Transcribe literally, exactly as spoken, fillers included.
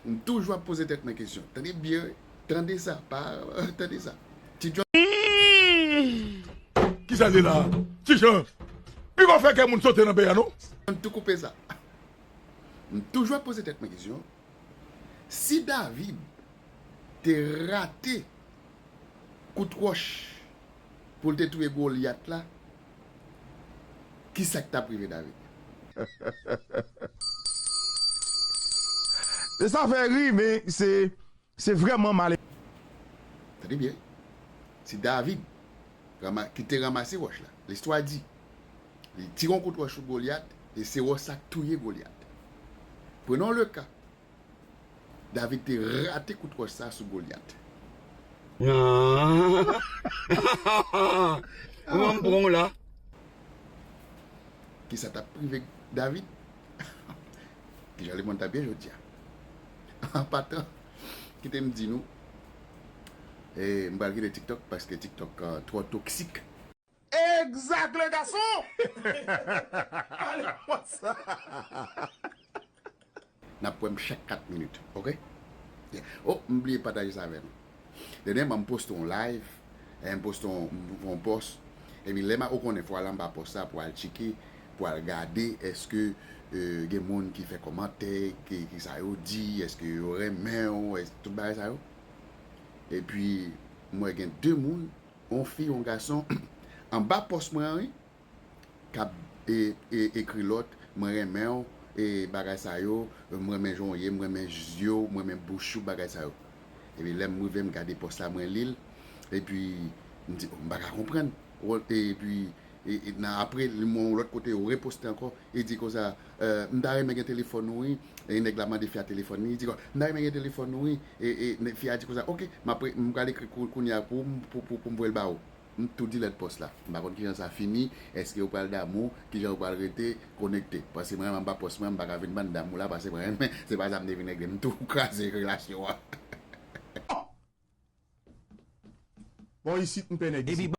M toujou ap poze tèt mwen kesyon. Tande byen, wi. Tande sa, pa, tande sa. Ti John. Kisa l ye la? Ti Jan, li pa fè kè moun sote nan peyi a non. M tou koupe sa. M toujou ap poze tèt mwen kesyon. Si David te rate kout wòch pou l te touye Golyat la, kisa k t ap rive David? E sa fè ri, men se se vrèman male. Tande byen. Se David rama- ki te ranmase wòch la. Listwa di, li tire yon kout wòch sou Golyat, e se wòch sa k touye Golyat. Prenons le cas, David te rate kout wòch sa sou Golyat. Nan. Kòman m pran w la? Kisa t ap rive David? Kijan lemonn t ap ye jodi a? An patan, kite m di nou, e, m pral kite TikTok paske TikTok uh, twò toksik. Exact, le garçon! Ale konsa! N ap wè m chak kat minit, oke? Yeah. Oh, m bliye pataje sa avè nou. Dènyèman, m poste yon live, e m poste yon, m fè yon pòs. Epi lè m a, ou konnen, fò al anba pòs la pou al tcheke, pou al gade èske e, gen moun ki fè kòmantè, ki, ki sa yo di, èske yo renmen w, èske tout bagay sa yo. Epi, m wè gen de moun, yon fi, yon gason, anba pòs mwen an, wi, k ap e, e, ekri lòt, mwen renmen w, e bagay sa yo, mwen renmen jan w ye, mwen renmen zye w, mwen renmen bouch ou, bagay sa yo. Epi lè m rive, m gade pòs la, mwen li l, epi m di, oh, m pa ka konprann. Epi e, e, nan apre, li mwen yon lòt kote, yo reposte ankò, e di konsa, e, m ta renmen gen telefòn ou, wi. E nèg la mande fi a telefòn li, li di konsa, m ta renmen gen telefòn ou, wi. E, e fi a di konsa, oke, m apre, m pral ekri kou- kounye a pou, pou, pou, pou m voye l ba ou. M tou delete pòs la. M pa konn kijan sa fini. Èske yo pral damou? Kijan yo pral rete konekte? Paske mwen menm anba pòs mwen, m pa ka vin ban damou la, paske mwen menm, se pa sa m te vin regle. M tou kraze relasyon an. Bon, isit m pè nèg isit.